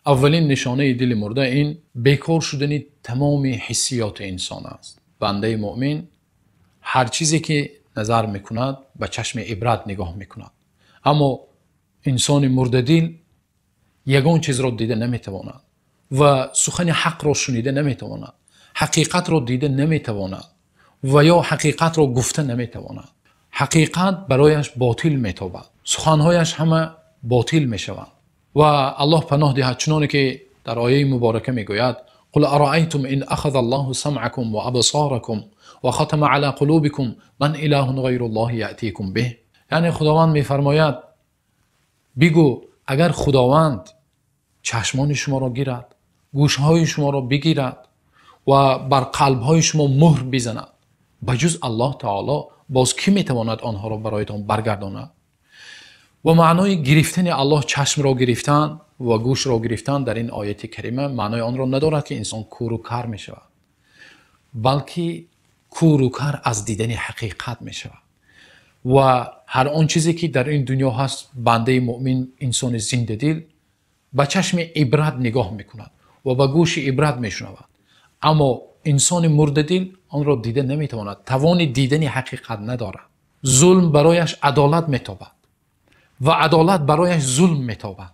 Аввалин нишонаи дили мурда ин бекор шудани тамоми ҳиссиёти инсон аст. Банда мӯъмин ҳар чизе ки назар мекунад, ба чашми ибрат нигоҳ мекунад. Аммо инсони мурдадил ягон чизро дида наметавонад ва сухани ҳақро шунида наметавонад, ҳақиқатро дида наметавонад ва ё ҳақиқатро гуфта наметавонад. Ҳақиқат барояш ботил метобад, суханҳояш ҳама ботил мешаванд ва Аллоҳ паноҳ диҳад, чунонки дар ояти муборака мегӯяд: قل أرأيتم إن أخذ الله سمعكم وأبصاركم وختم على قلوبكم من إله غير الله يأتيكم به. Яъне Худованд мефармояд: бигӯ, агар Худованд чашмони шуморо гирад, гӯшҳои шуморо бигирад ва бар қалбҳои шумо мӯҳр бизанад, ба ҷуз Аллоҳи таъоло боз кӣ метавонад онҳоро барояттон баргардонад? Ва маънои гирифтани Аллоҳ, чашмро гирифтан ва гӯшро гирифтан дар ин ояти карима маънои онро надорад, ки инсон кӯр ва кар мешавад, балки кӯр ва кар аз дидани ҳақиқат мешавад ва ҳар он чизе ки дар ин дунё ҳаст, банда мӯъмин, инсони зиндадил ба чашми ибрат нигоҳ мекунад ва ба гӯши ибрат мешунавад. Аммо инсони мурдадил онро дида наметавонад, тавони дидани ҳақиқат надорад. Зулм барояш адолат метобад ва адолат барояш зулм метобад.